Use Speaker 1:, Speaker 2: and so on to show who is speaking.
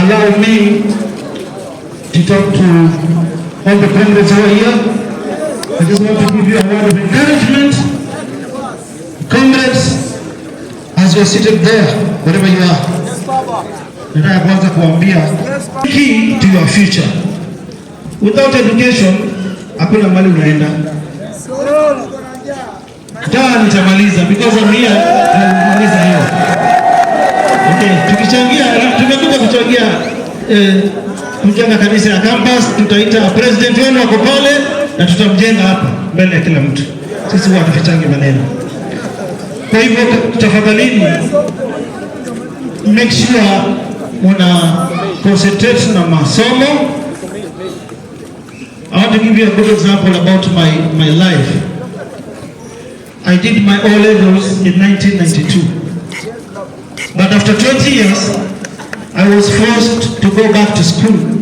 Speaker 1: Allow me to talk to all the comrades who are here. I just want to give you a word of encouragement. Comrades, as you are seated there, wherever you are, nataka kwanza kuambia key to your future. Without education, hakuna mahali unaenda. Taa nitamaliza because I'm here, nitamaliza hiyo. Okay, tukichangia, tumekuja kuchangia kujenga kanisa ya campus. Tutaita president wenu wako pale na tutamjenga hapa mbele ya kila mtu. Sisi huwa hatufichangi maneno. Kwa hivyo tafadhalini, make sure una concentrate na masomo. I want to give you a good example about my life. I did my O levels in 1992. But after 20 years, I was forced to go back to school.